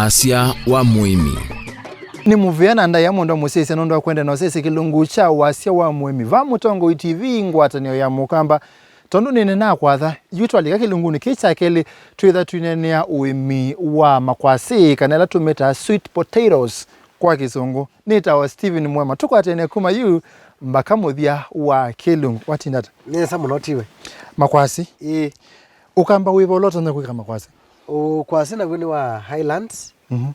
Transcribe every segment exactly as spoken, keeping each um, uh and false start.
Wasya wa mũĩmi. Nĩ mũvea na ndaĩa mũndũ amũsyaĩsya nũndũ wa kwenda na ũsyaĩsya kĩlungu kya wasya wa mũĩmi. Va Mũtongoi T V, ngwatanĩo ya Mũkamba. Tondũ nĩnenaa kwatha, yu twalika kĩlungunĩ kĩĩ kya kelĩ, twĩtha twineenea ũĩmi wa makwasĩ, kana ĩla tũmĩtaa sweet potatoes kwa Kĩsũngũ. Nĩtawa Steven Mwema. Tũkwatene kuma yu mbaka mũthya wa kĩlungu. Watinda ata? Nesa mũno tiwe. Makwasĩ. Ĩĩ. Ũkamba wĩva ũla ũtonya kwĩka makwasĩ? Ũkwasĩ naw'o nĩ wa Highlands. Mhm.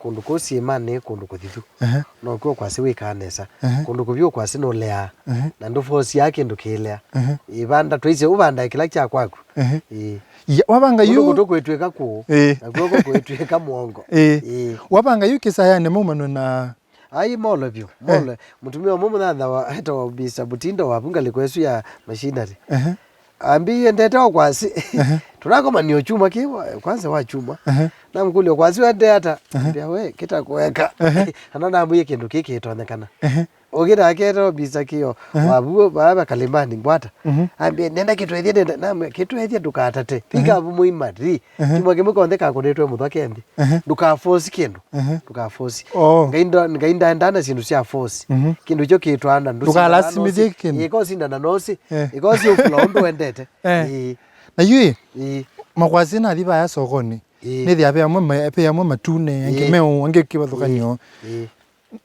Kũndũ kũu syĩmanĩ, kũndũ kũthithu. Ehe. Nokw'o ũkwasĩ wĩkaa nesa. Ehe. Kũndũ kũvyũ ũkwasĩ nũleaa. Ehe. Na ndũfosiaa kĩndũ kĩilea. Ehe. Ĩvanda twaisye ũvandae kĩla kya kwaku. Ehe. Ĩĩ. Ya, wavanga yu. Kũndũ kũtũ kwĩtw'ĩka kũũ. Ĩĩ. Na kw'oko kwĩtw'ĩka mwongo. Ĩĩ. Ĩĩ. Wavanga yu kĩsayanĩ maumanwe na Ai, mole vyũ, eh, mole. Mũtumĩa ũmwe mũthantha wa, etawa Mister Butindo wa ngalĩko ĩsu ya machinery. Ehe. Ambĩie, "Ndete ũkwasĩ." Ehe. Tũnakomania ũkyuma kĩ wa, kwanza wa kyuma. Ehe. Namũkũlya, "Ũkwasĩ wende ata?" Ehe. Ambĩa, "We, kĩta kũeka." Ehe. Ana namwĩie kĩndũ kĩkĩ kĩtonyekana. Ehe. Ũkĩta aketa obisa kĩo, ehe, wavuo, baba kalimani ngwata. Mhm. Ambĩa, "Nenda kĩtwethie, nenda." Namwĩa, "Kĩtwethie ndũkatate. Ehe. Thika avu mũima ri. Ehe. Kimwe kĩmwe konthe kakũnĩtwe mũthwa kenthi. Ehe. Ndũkaforce kĩndũ." Ehe. Ndũkaforce. Oh. Ngai nda-, Ngai ndaendaa na syĩndũ sya force. Mhm. Kĩndũ kyo kĩtwaana ndũsindana. Ndũkalasimithye nosi. Kĩndũ. Ĩka ũsindana nosi. Eh. Ĩka ũsi ũkũla ũndũ wendete. Eh. Ĩĩ. Na yu ĩ, ĩĩ, makwasĩ nathi vaya sokoni. Ĩĩ. Nĩthĩa ve amwe ma-, ve amwe matune, angĩ, ĩĩ, meũ, angĩ kĩvathũkany'o. Ĩĩ. Ĩĩ.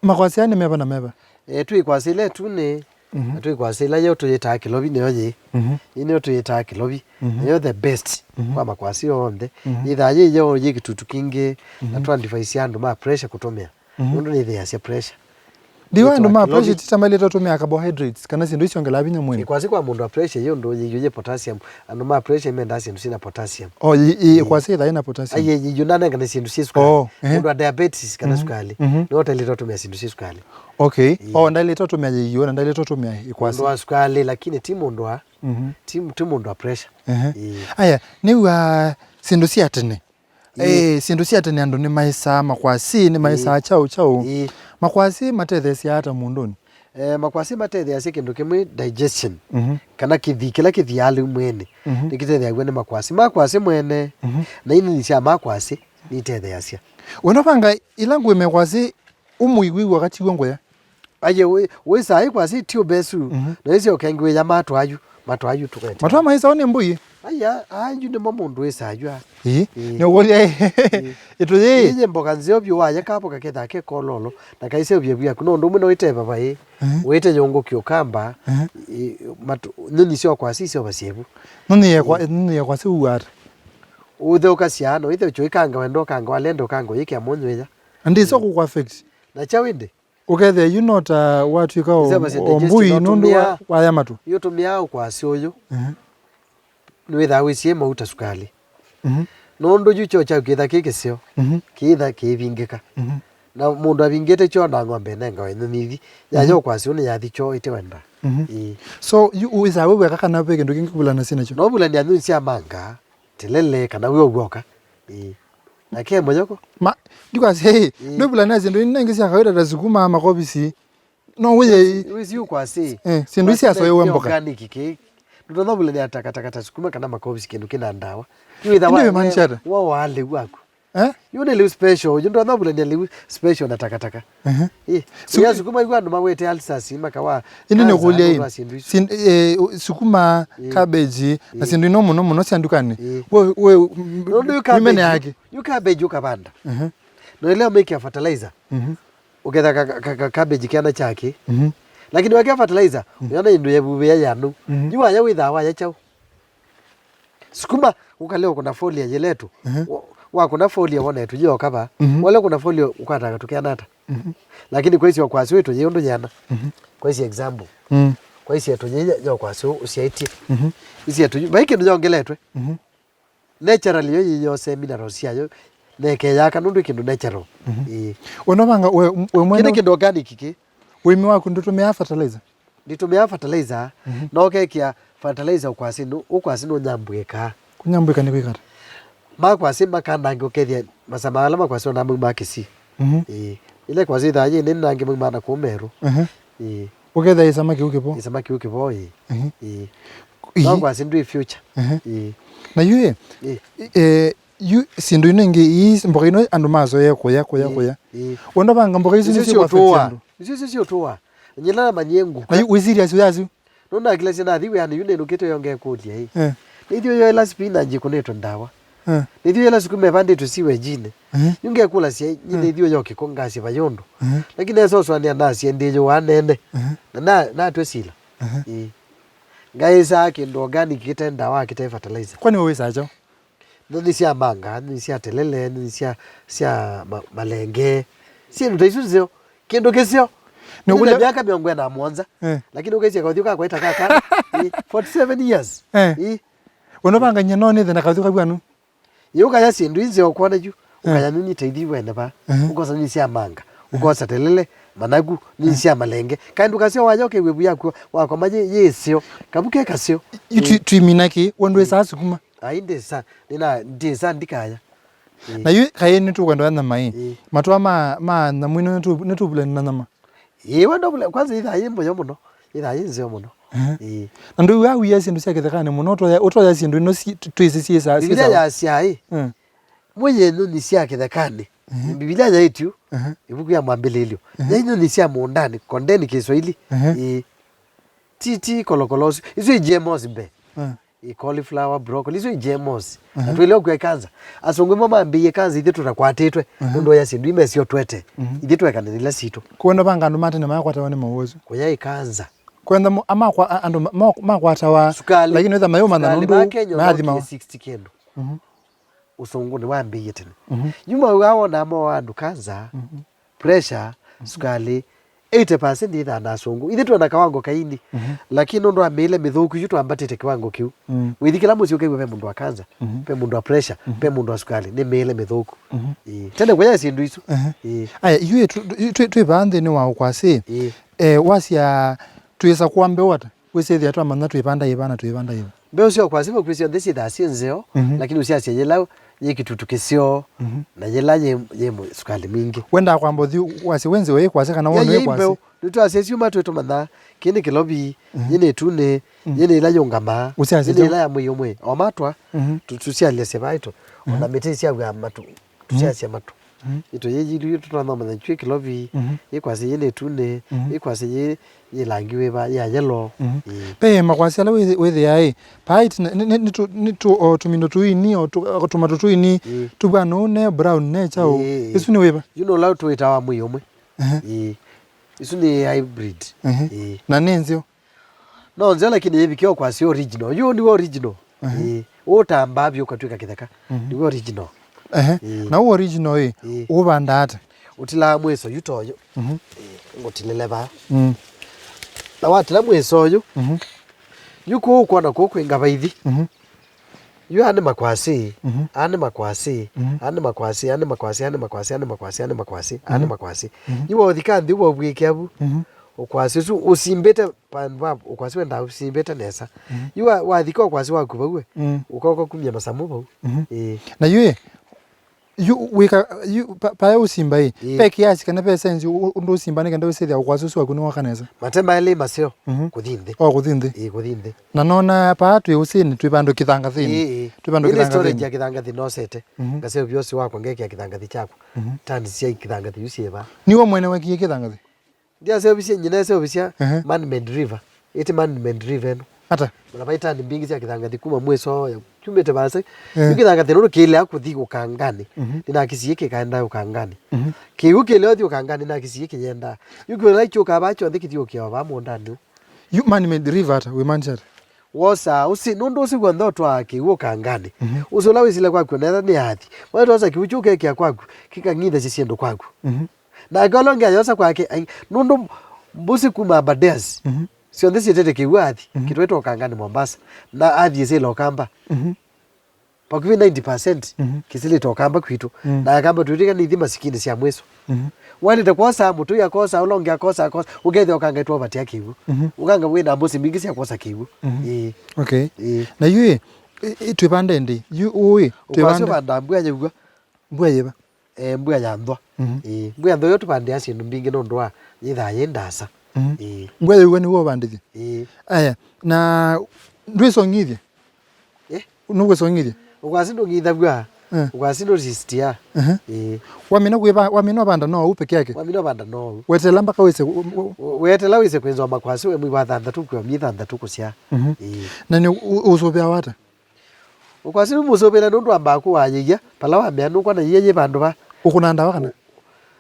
Makwasĩ aa nĩ meva na meva? Eh, twĩ kwasĩ ĩla ĩtunĩ, mhm, na twĩ kwasĩ ĩla yo tũyĩtaa kĩlovi nĩyo yĩĩ. Mhm. Ĩĩ nĩyo tũyĩtaa kĩlovi. Mhm. Nĩyo the best, mhm, kwa makwasĩ onthe. Mhm. Yĩthaa yĩ yo yĩ kĩtutu kingĩ, na, mhm, twa advise andũ ma pressure kũtũmĩa. Mhm. Nũndũ nĩthĩasya pressure. Ndiwa andũ ma pressure ti ta mailĩte ũtũmĩa carbohydrates kana syĩndũ isyongelaa vinya mwĩĩ. Ĩkwasĩ kwa mũndũ wa pressure yĩ ũndũ yĩiũ yĩ potassium. Andũ ma pressure mendaa syĩndũ syĩna potassium. Oh, ĩ, ĩ, ĩkwasĩ ĩthaĩ na potassium. Ai, yĩiũ nanengane syĩndũ syĩ sukali. Oh, ehe. Mũndũ wa diabetes kana, mhm, sukali, mhm, nĩwe ũtailĩte ũtũmĩa syĩndũ syĩ sukali. Okay. Ĩĩ. Oh, ndailĩte ũtũmĩa yĩiũ, na ndailĩte ũtũmĩa ĩkwasĩ. Mũndũ wa sukali, lakini ti mũndũ wa, mhm, ti, ti mũndũ wa pressure. Ehe. Ĩĩ. Aya, nĩw'a syĩndũ sya tene. Ĩĩ. Eh, syĩndũ sya tene andũ nĩmaĩsaa makwasĩ, nĩmaĩsaa, ĩĩ, kyaũ kyaũ. Ĩĩ. Makwasĩ matetheesya ata mũndũnĩ? Eh, makwasĩ matetheeasya kĩndũ kĩmwe, digestion, mhm, kana kĩthii kĩla kĩthiaa lĩu mwĩĩnĩ, mhm, nĩkĩtetheeaw'a nĩ makwasĩ. Makwasĩ mwene, mhm, na inini sya makwasĩ nitetheeasya. Wĩnovanga ĩla ngũĩ mekwasĩ, ũmũi wĩw'a wakati w'o ngũya. Aye, wĩ, wĩsaa ĩkwasĩ tube ĩsu, mhm, na ĩsyoke ngwĩya matwayu, matwayu tũkwete. Matwa maĩsawa nĩ mbũi? Aya, anyu nĩmo mũndũ wĩsaa yu a. Ĩĩ, ĩĩ, nĩũkũlya ĩ. Ĩĩ. Ĩtũ yĩĩ. Ĩĩ, yĩ mboka nzeo vyũ waya kapo kakethaa ke kololo, na kaiseũvye vyaku, no ũndũ ũmwe no ĩteva vaĩ. Mhm. Wĩte yũngũkĩ ũkamba, mhm, ĩ, matu-, nyoni syokwasĩ iseũvasya ĩvu. Nũnĩekwa, ĩĩ, nũnĩekwa siuata. Ũtheũkasya, no ĩthe ũkyo ĩkanga wenda ũkanga, walenda ũkanga ũyĩkĩa mũnyũ ĩya. Na ndĩso kũkũ affect. Na kyaũ ĩndĩ? Ũkethĩa yu no ta watw'ĩka o, ĩsema sya o digestion mbũi nũndũ wa, ũtũmĩaa, waya matũ. Yu ũtũmĩaa ũkwasĩ ũyũ. Mhm. Nĩwĩthaa wĩsie mauta sukali. Mhm. Nũndũ yu kyoo kyaku kĩtha kĩ kĩseo, mhm, kĩtha kĩivingĩka. Mhm. Na mũndũ avingĩte kyoo na ng'ombe nengawe nyũnyithi. Yaya, mhm, ũkwasĩ ũnĩ yathi kyoo ĩte wenda. Mhm. Ĩĩ. So, yu wĩsaa wĩ weka kana ve kĩndũ kĩngĩ kũvulanasya nakyo? No vulania nyũnyi sya manga, telele, kana wĩ ũw'oka. Ĩĩ. Nake mũyoko. Ma, ndikwasya, ĩĩ, ĩĩ, ndwĩvulania syĩndũ nini ingĩ sya kawaida ta sukuma, makovisi. No wĩye ĩ. Wĩsi ũkwasĩ. Eh, syĩndũ isi syasoewe mboka. Organic kĩ. Ndũtonya vulania takataka ta sukuma kana makovisi kĩndũ kĩna ndawa. Ĩndĩ wĩmaanisha ata? Wa, wa lĩu waku. Eh? Yu nĩ lĩu special. Yu ndũtonya vulania lĩu special na takataka. Ehe. Ĩ. Su- ya sukuma yu andũ mawete ulcers makawa. Ĩndĩ nĩ cancer, ũkũlya ĩ, nũndũ wa syĩndũ isu. Sin-, eh, sukuma, ĩ, cabbage, na, ĩ, syĩndũ ino mũno mũno sya ndukanĩ. Ĩ. We, we, nũndũ yu mĩmene cabbage, yake. Yu cabbage ũkavanda. Mhm. Na ĩla ũmĩkĩa fertilizer. Mhm. Ũketha ka, ka, ka cabbage kĩana kyake. Mhm. Lakini wekĩa fertilizer, mhm, ũyona ĩndũ yevuvĩa yanu. Mhm. Yu waya wĩthaa waya kyaũ? Sukuma, ũkalea ũkũna folia yĩletu. Mhm. Wa, wakũna folia wona ĩtũ yĩoka va. Mhm. Wale ũkũna folia ũkwataga tũkeana ata? Mhm. Lakini kwaisye ũkwasĩ wĩtũ yĩ ũndũ yĩana. Mhm. Kwaisye example. Mm. Kwaisye ĩtũ yĩ ya ũkwasĩ ũsyaĩtye. Mhm. Isye ĩtũ yĩ, vai kĩndũ yongeletwe. Mhm. Naturally yo yĩ yose minerals syayo, na ĩkeyaka nũndũ ĩ kĩndũ natural. Mhm. Ĩĩ. Wĩnovanga we, we mwene kĩndũ organic kĩ. Ũĩmi waku ndũtũmĩaa fertilizer? Nditũmĩaa fertilizer, mhm, no ũkekĩa fertilizer ũkwasĩ nũ-, ũkwasĩ nũnyambũĩkaa. Kũnyambũĩka nĩ kwĩka ata? Makwasĩ makanange ũkethĩa masama ala makwasĩ ona maumaa Kisii. Mhm. Ĩĩ. Ĩla kwasĩ ĩthaa yĩ nene nangĩ maumaa na kũu Meru. Mhm. Ĩĩ. Ũkethĩa ĩsama kĩu kĩvo. Ĩsama kĩu kĩvo, ĩĩ. Mhm. Ĩĩ. Ĩĩ. No kwasĩ ndwĩ future. Mhm. Ĩĩ. Na yu ĩ, ĩĩ, eh, Yu syĩndũ ino ingĩ, ii mboka ino andũ mazoea kũya, kũya, ĩĩ, kũya. Ĩĩ. Wenda vanga mboka isu nĩsyo kwasya syĩndũ. Isu syo syũtũa. Nyina namanyie nguka. Na yu wĩ serious ũyasyu? Nũnakĩlasya nathi wĩanĩ yu nĩnũkĩte yo ngekũlya ĩ. Eh. Nĩthiũ yoela spinach ĩkũnĩtwe ndawa. Eh. Nĩthiũ yoela sukuma ĩvandĩtwe siwejinĩ. Eh. Yu ngekũlasya nĩ nĩthiũ yo kĩko ngasye vayũndũ. Eh. Lakini esoswanĩa nasye ndĩ yũa nene. Eh. Na na- natwe sila. Eh. Ĩĩ. Ngaĩsaa kĩndũ organic kĩte ndawa kĩte fertilizer. Kwani wĩsaa kyaũ? Nĩ sya manga, nĩ sya telele, nĩ sya sya ma- malenge. Syĩndũ ta isu nzeo. Kĩndũ kĩseo. Nĩ ũkũlya- myaka mĩongo ĩna na mũonza. Eh. Lakini ũkaisya kaũthiũ kakwa ĩta kaka. Ĩ, forty seven years. Eh. Ĩ. Ũnavangany'a no nĩthe na kaũthiũ kavyanu. Ĩ, ũkaya syĩndũ inze ũkwona yu. Eh. Ũkaya nyunyi ta ithi wene va. Eh. Ũkosa nyunyi sya manga. Eh. Ũkosa telele, managu, nyunyi sya malenge. Kaĩ ndũkaseo waya ũkew'e vu yaku wakoma yĩ yĩseo. Kavu ke kaseo. Yu twi- twimina kĩ? Wendwĩsaa sukuma. Ai ndĩsa, nĩna ndĩsa ndikaya. Ĩĩ. Na yu kaĩ nĩtũkwenda nyama ĩ. Ĩĩ. Matũa ma ma nyamũ ino nĩtũ- nĩtũvulani na nyama. Ĩĩ, wenda vula kwanza ithaa yĩ mboyo mũno. Ithaa yĩ nzeo mũno. Ehe. Ĩĩ. Na ndũiw'a wia syĩndũ sya kĩthekanĩ mũno ũtoya ũtoya syĩndũ ino si- twĩsĩ syĩsaa Biblia syĩsaa. Yasya ĩ. Mm. Mwĩyĩ nyũnyi sya kĩthekanĩ. Ehe. Biblia yaĩtyu. Ehe. Ĩvuku ya mwambĩlĩlyo. Ehe. Yai nyũnyi sya mũũndanĩ kondeni Kiswahili. Ehe. Ĩĩ. Ti ti kolokolo ũsu. Isu i G M Os mbe. Eh. I cauliflower, broccoli, isu i G M Os. Na twĩleo kwĩ kanza. Asũngũ mo mambĩie kanza ithyĩ tũtakwatĩtwe. Nũndũ ya syĩndũ imesio twete. Ithyĩ twekanĩlila sitũ. Kwenda vanga andũ matene makwatawa nĩ mawũsu. Kũya i kanza. Kwenda mo- amakwa a- andũ ma- mo- makwatawa. Sukali. Lakini wetha mayũmanya nũndũ mayathima sixty kĩndũ. Ũsũngũ nĩwambĩie tene. Yu maugaa wonaa moa andũ kanza, pressure, sukali, eighty percent yĩthaa na asũngũ. Ithyĩ twĩ na kawango kaini, lakini nũndũ wa mĩĩle mĩthũku yu twambatĩte kĩwango kĩu. Wĩthi kĩla mũsyĩ ũkew'a ve mũndũ wa kanza, ve mũndũ wa pressure, ve mũndũ wa sukali, nĩ mĩĩle mĩthũku. Ĩĩ. Tene kũya syĩndũ isu. Ĩĩ. Aya, yu twĩ- twĩ- twĩ- twĩ vaa nthĩnĩ wa ũkwasĩ. Ĩĩ. Eh, wasya twĩsa kũa mbeũ ata? Wĩsĩthĩa twamanya twĩvanda ĩva na twĩvanda ĩva. Mbeũ sya ũkwasĩ vakwĩ syonthe syĩthaa syĩ nzeo, lakini ũsyasya yĩla yĩ kĩtutu kĩseo, na yĩla yĩ, yĩ mũ- sukali mwingĩ. Wendaa kwamba ũthi wasya wĩ nzeo ĩ kwasya kana wone ĩ kwasĩ? Nĩtwasya syuma twĩtũmanya, kĩĩ nĩ kĩlovi, yĩ nĩ ĩtunĩ, yĩ nĩ ĩla yũngamaa, yĩ nĩ ĩla ya mwĩĩ ũmwe. O matwa, tũ- tũsyalya syĩva ĩtũ, ona mĩtĩ ĩsyaw'a matu. Tũsyasya matu. Ĩtũ yĩ yĩlu yĩ tũtonya manya twĩ kĩlovi, yĩ kwasĩ yĩ nĩ ĩtunĩ, yĩ kwasĩ yĩ, yĩ langi wĩva, yĩ ya yellow. Ĩĩ. Ve makwasĩ ala wĩ- wĩthĩaa ĩ, paa ĩtina nĩ- nĩ- nĩ tũ- nĩ tũ- o tũmindo tũini, o tũ- o tũmatũ tũini, tũvwano ne brown ne kyaũ. Ĩĩ. Ĩsu nĩ wĩva? Yu nĩ ũla tũĩtawa mwĩĩ ũmwe. Ĩĩ. Ĩsu nĩ hybrid. Ĩĩ. Na nĩ nzeo. No nzeo lakini yĩvikia ũkwasĩ original. Yu nĩwe original. Ĩĩ. Ũtambaa vyũ ũkatw'ĩka kĩtheka. Nĩwe original. Ehe. Ĩĩ. Na ũ original ĩ, ĩĩ, ũvandaa ata? Ũtilaa mwĩso yu toyũ. Ĩĩ. Ngũtilĩle vaa. Na watila mwĩso ũyũ, yu kũũ ũkwona kũũ kwĩ ngavaithi. Yu aa nĩ makwasĩ, aa nĩ makwasĩ, aa nĩ makwasĩ, aa nĩ makwasĩ, aa nĩ makwasĩ, aa nĩ makwasĩ, aa nĩ makwasĩ. Yu waũthika nthĩ wovw'ĩkĩa vu, ũkwasĩ ũsu ũsimbĩte vandũ va ũkwasĩ wendaa ũsimbĩte nesa. Yu wa- wathika ũkwasĩ waku vau we, ũkoka kumya masamũ vau. Ĩĩ. Na yu ĩ, yu wĩka, yu pa- paya ũsimba ĩ, ĩĩ, ve kĩasi kana ve senzi ũ- ũndũ ũsimba nĩ kenda wĩsĩthĩa ũkwasĩ ũsu waku nĩwoka nesa? Mate maĩlĩ maseo kũthi nthĩ. O kũthi nthĩ. Ĩĩ, kũthi nthĩ. Na nona paa twĩ ũsĩnĩ, twĩ vandũ kĩthangathĩnĩ. Ĩĩ, ĩĩ. Twĩ vandũ kĩthangathĩnĩ. Ĩĩ, nĩ storage ya kĩthangathĩ nosete. Ngaseo vyosi wakwa ngekĩa kĩthangathĩ kyakwa. Tani sya kĩthangathĩ yu syĩva? Nĩwe mwene wekie kĩthangathĩ? Ndiaseũvisye nyina eseũvisya man-made river. Ĩti man-made river ĩno. Ata? Ona vai tani mbingĩ sya kĩthangathi kuma mwĩso ya kyumĩte vaasa. Yu kĩthangathi nũndũ kĩilea kũthi ũkanganĩ. Nĩnakisie kĩkaenda ũkanganĩ. Kĩw'ũ kĩilea ũthi ũkanganĩ, nĩnakisie kĩyendaa. Yu kĩla kyũkaa vaa kyonthe kĩthiũkĩa o vaa mũũndanĩ ũũ. Yu man-made river ata? Wĩmaanisha ata? Wosaa ũsĩ, nũndũ ũsĩ w'onthe ũtwaa kĩw'ũ ũkanganĩ. Ũsĩ ũla wĩsile kwaku onetha nĩ athi. Waitwosa kĩw'ũ kyu ũkekĩa kwaku, kĩkang'ithasya syĩndũ kwaku. Nake ũla ũngĩ ayosa kwake, ai, nũndũ mbũsĩ kuma Aberdares, syonthe syĩtĩte kĩw'ũ athi, kĩtwaĩtwe ũkanganĩ Mombasa, na athi ĩsĩla Ũkamba. Vakuvĩ ninety percent kĩsilĩte Ũkamba kwitũ. Na Akamba twĩtw'ĩka nĩ ithi masikinĩ sya mwĩso. Waĩlĩte kwosaa mũtũi akosa, ũla ũngĩ akosa, akosa, ũkethĩa ũkanga ĩtwaũvatĩa kĩw'ũ. Ũkanga wĩ na mbũsĩ mbingĩ sya kwosa kĩw'ũ. Ĩĩ. Okay. Ĩĩ. Na yu ĩ, ĩ- ĩ- twĩvande ndĩ? Yu ũĩ, ũkwasyo twĩvande vanda mbua yĩw'a. Mbua yĩva? Eh, mbua ya nthwa. Ĩĩ, mbua ya nthwa yo tũvandĩa syĩndũ mbingĩ nũndũ wa yĩthaa yĩ ndasa. Ĩĩ. Mbua yĩw'a nĩw'o ũvandĩthye? Ĩĩ. Aya, na ndwĩsong'ithye? Eh? Nũkwĩsong'ithye? Ũkwasĩ ndũng'ithaw'a. Eh. Ũkwasi ndũsistia. Ehe. Ĩĩ. Wamina kwĩva-, wamina ũvanda no ũu peke yake? Wamina ũvanda no ũu. Wetela mpaka wĩse, u-, u-, u-, wetela wĩse kwĩnzwa makwasi we mwei wa thanthatũ kwĩwa myei thanthatũ kũsyaa. Mhm. Ĩĩ. Na nĩ ũ-, ũ-, ũsũvĩawa ata? Ũkwasi nĩmũsũvĩla nũndũ wambaa kũwaayĩia, pala wambĩa nũkwa na iia yĩ vandũ va. Ũkũnaa ndawa kana?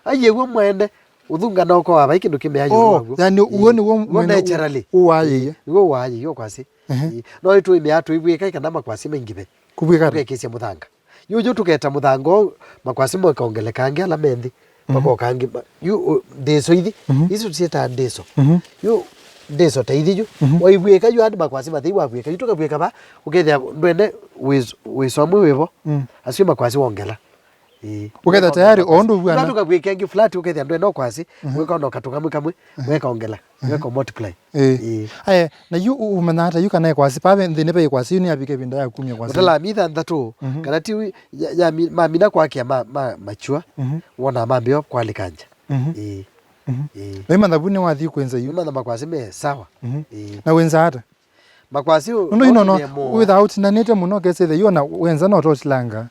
Aiĩw'a mwene, ũthunga na ũkoa vai kĩndũ kĩmea yũlũ. Oh, waw'o. Yani, ũo nĩw'o. Ĩĩ. Ũo mwene ũ-, naturally. Ũwaayĩia. Ĩĩ, nĩw'o ũwaayĩia ũkwasi. Ehe. Ĩĩ. No ĩtũĩmĩa tũivw'ĩka ĩ kana makwasi maingĩve. Kũvw'ĩka ata? Tũkekĩsya mũthanga. Yu, yu tũketa mũthanga ũũ, makwasi mokongeleka angĩ ala me nthĩ. Mhm. Makoka angĩ, ma-, yu, ũ, ndĩso ithi, mhm, isu tũsyĩtaa ndĩso. Mhm. Yu, ndĩso ta ithi yu, mhm, waivw'ĩka yu andi makwasi mathei wavw'ĩka, yu tũkavw'ĩka va, ũkethĩa ndwene wĩs-, wĩsomwe wĩvo, mm, asu makwasi wongela. Ĩĩ. Ũkethĩa tayari, o ũndũ ũvw'ana. Tũkavw'ĩka angĩ flat, ũkethĩa ndwene ũkwasi, mhm, wĩkona katũ kamwe kamwe, mhm, wekaongela. Ehe. Weka multiply. Ĩĩ. Ĩĩ. Aya, na yu ũ-, ũmenyaa ata yu kana ekwasi, pave nthĩnĩ ve ikwasi, yu nĩyavika ĩvinda ya kumya kwasi? Ũtalaa myei thanthatũ, mhm, kana ti wi-, ya, ya mi-, mamina kwakĩa ma, ma, mature, mhm, wona mambĩwa kwalĩkangya. Mhm. Ĩĩ. Mhm. Ĩĩ. Na imantha vu nĩwathi kwĩnza yu? Imantha makwasi me sawa. Mhm. Ĩĩ. Na wĩnza ata? Makwasi ũ-, nũndũ yu no, no, wĩthaa ũtinanĩte mũno, ũkesĩthya yu ona wenza no totilanga.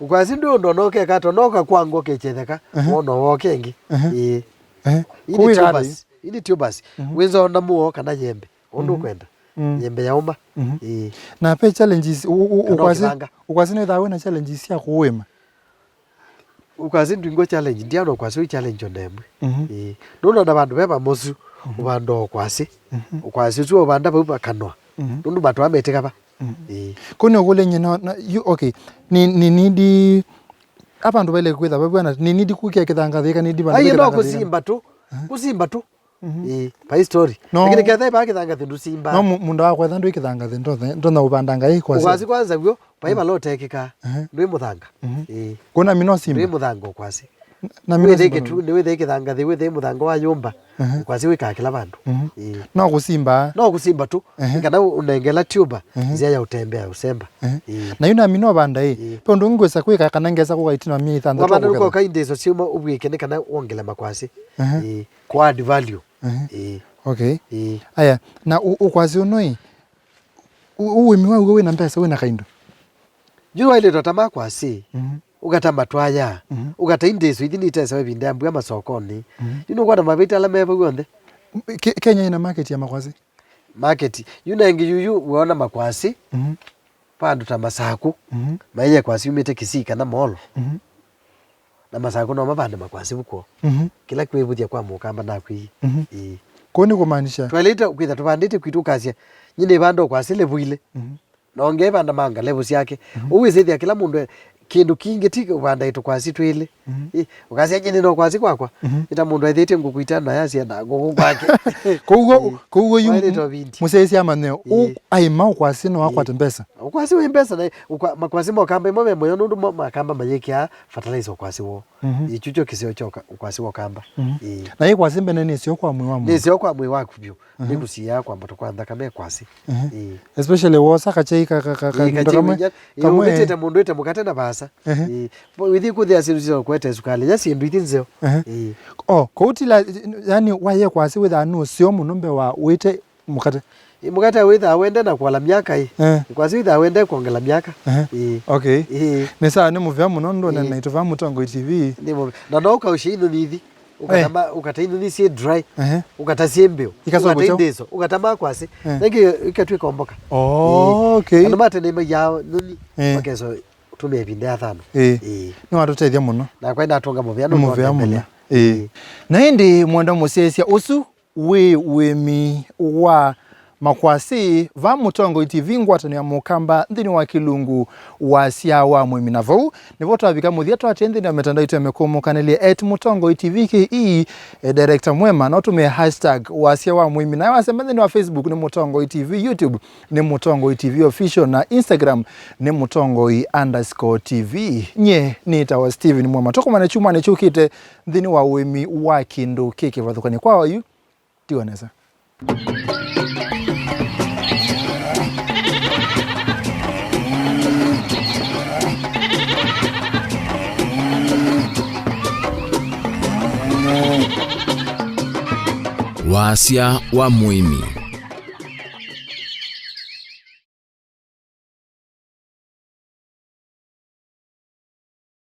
Ũkwasi ndũ ũndũ ũnokeka, tonoka kwa ngo kechetheka, ehe, wono woke ĩngĩ. Ehe. Ĩĩ. Ehe. Ii nĩ tubers. Ii nĩ tubers. Mhm. Wĩnza ona mũo kana yembe. Ũndũ, mhm, ũkwenda. Mm. Yembe ya ũma. Mhm. Ĩĩ. Na ve challenges, ũ-, ũ-, ũ-, kana ũkwasi, ũkĩvanga. Ũkwasi nĩwĩthaa wĩna challenges sya kũũĩma? Ũkwasi ndwingwa challenge, ndiana ũkwasi wĩ challenge ona ĩmwe. Mhm. Ĩĩ. Nũndũ ona vandũ ve vamosu, mhm, ũvanda ũkwasi. Mhm. Ũkwasi ũsu ũvanda vau vakanwa. Mhm. Nũndũ matũa metĩka va. Mhm. Ĩĩ. Kũu nĩ ũkũlya nyina, na, you, okay. Ni, ni, nindi, a vandũ vaile kwĩtha vavw'ana, ni, nindi kũkĩa kĩthangathĩ, ĩka nindi vandũ. Aiĩ, ve no kĩthangathĩ, ĩka kũsimba tu. Mhm. Kũsimba tu. Mhm. Ĩĩ, vai story. No. Lakini ketha ĩvaa kĩthangathĩ ndũsimba. No mu-, mũndũ wa kwetha ndwĩ kĩthangathĩ, ndothe, ndona ũvandanga ĩ kwasi. Ũkwasi kwanza w'o, vai, mm, vala ũtekĩka, ehe, ndwĩ mũthanga. Mhm. Ĩĩ. Kũna mi no simba. Ndwĩ mũthanga ũkwasi. Na mi no simba. Wĩthĩe kĩtu, nĩ wĩthĩe kĩthangathĩ, wĩthĩe mũthanga wa yũmba, ehe, ũkwasi wĩkaa kĩla vandũ. Mhm. Ĩĩ. No kũsimba. No kũsimba tu. Ehe. Nĩ kana ũnengela tuber, ehe, nzĩa ya ũtembea, ũsemba. Ehe. Ĩĩ. Na yu nami no vanda ĩ. Ĩĩ. Pe ũndũ ũngĩ ngwĩsa kwĩka kana ngesa kũka itina wa myei thanthatũ. Wamana ũkũketha. Ũkoka indĩso syuma ũvw'ĩke nĩ kana wongele makwasi. Ehe. Ĩĩ. Kũ add value. Ehe. Ĩĩ. Okay. Ĩĩ. Aya, na ũ-, ũkwasi ũno ĩ, ũ-, ũĩmi wa w'o wĩna mbesa, wĩna kaindo? Yu waĩlĩtwe ta makwasi, mhm, ũkata matwaya, mhm, ũkata indĩso ithi nitesawa ĩvinda ya mbua masokonĩ. Mhm. Yu nũkwona mavĩti ala me vau onthe. Ke-, Kenya ĩna market ya makwasi? Market. Yu na ĩngĩ yuyu wona makwasi, mhm, vandũ ta Masaku, mhm, maiye kwasi yumĩte Kisii kana Molo. Mhm. Na Masaku no mavande makwasi vu kwoo. Mhm. Kĩla kwĩvũthya kwa mũkamba nakwĩie. Mhm. Ĩĩ. Kũu nĩ kũmaanisha? Twaĩlĩte kwĩtha tũvandĩte kwitũ ũkasya, nyie nĩvanda ũkwasi level ilĩ. Mhm. Na ũngĩ aivanda manga level syake. Mhm. Ũu wĩsĩthĩa kĩla mũndũ e-, kĩndũ kingĩ ti kũvanda ĩtũkwasi twĩlĩ. Mhm. Ĩ, ũkasya nyie nĩna ũkwasi kwakwa. Mhm. Ĩta mũndũ aithĩtye ngũkũ itano na yasya na ngũkũ kwake. Kũu, ĩĩ, kũu yu waĩlĩte ũvindi. Mũsyaĩĩsya amanye, ĩĩ, aĩma ũkwasi no akwate, ĩĩ, mbesa. Ũkwasi wĩ mbesa na ũkwa-, makwasi ma ũkamba ĩmwe me mũyo nũndũ mo makamba mayĩkĩaa fertilizer ũkwasi woo. Mhm. Ĩĩ, kyũkyo kĩseo kya ũka-, ũkwasi wa ũkamba. Mhm. Ĩĩ. Na ĩkwasi mbene nĩ seo kwa mwĩĩ wa mũndũ. Nĩ seo kwa mwĩĩ waku vyũ. Mhm. Nĩ kũsiaa kwambata kwa nthakame kwasi. Mhm. Ĩĩ. Especially wosa kachai ka, ka, ka, ĩĩ, kakindo kamwe, ĩĩ, kamwe. Ũvĩtĩte mũndũ ĩte mũkate na vaasa. Mhm. Ĩĩ. Wĩthi kũthĩa syĩndũ sya kũete sukali, ya syĩndũ ithi nzeo. Mhm. Ĩĩ. Oh, kũutila, yani, waye kwasi wĩthaa nĩ ũseo mũno mbee wa wĩte mũkate. Ĩ, mũkate wĩthaa wende na kũala myaka ĩ. Eh. Kwasi wĩthaa wende kwongela myaka. Eh. Ĩ. Okay. Ĩ. Nĩ sawa, nĩ mũvea mũno, ndũne, eh, naitũ vaa Mũtongoi T V. Nĩ mũvea. Na no ũkaushe inothi ithi. Ũkata, eh, ma-, ũkata inothi syĩ dry. Eh. Ũkata syĩ mbĩũ. Ikasoka ũkata indĩso. Ũkata makwasi. Eh. Nengĩ ikatwĩka mboka. Oh, ĩ, okay. Andũ ma tene maiyaa noni. Eh. Makeso tumia ĩvinda ya thano. Ĩ. Ĩ. Nĩwatũtethya mũno. Nakwa nĩ natũnga mũvea. Nĩ mũvea mũno. Ĩ. Ĩ. Na ĩndĩ mwenda mũsyaĩĩsya ũsu wĩ ũĩmi wa makwasĩ va Mũtongoi T V, ngwatanĩo ya Mũkamba nthĩnĩ wa kĩlungu Wasya wa Mũĩmi. Na vau nĩvo twavika mũthya, twatie nthĩnĩ wa mĩtandao itũ ya mĩkũmũkanĩlye at Mũtongoi T V K E, eh, director mwema, na ũtũmĩe hashtag Wasya wa Mũĩmi. Nayo wasemba nthĩnĩ wa Facebook nĩ Mũtongoi T V, YouTube nĩ Mũtongoi T V Official, na Instagram nĩ Mũtongoi underscore T V. Nyie nĩtawa Steven Mwema. Tũkomane kyumwanĩ kyũkĩte nthĩnĩ wa ũĩmi wa kĩndũ kĩ kĩvathũkany'o. Kwa oyu, tiwa nesa. Wasya wa Mũĩmi.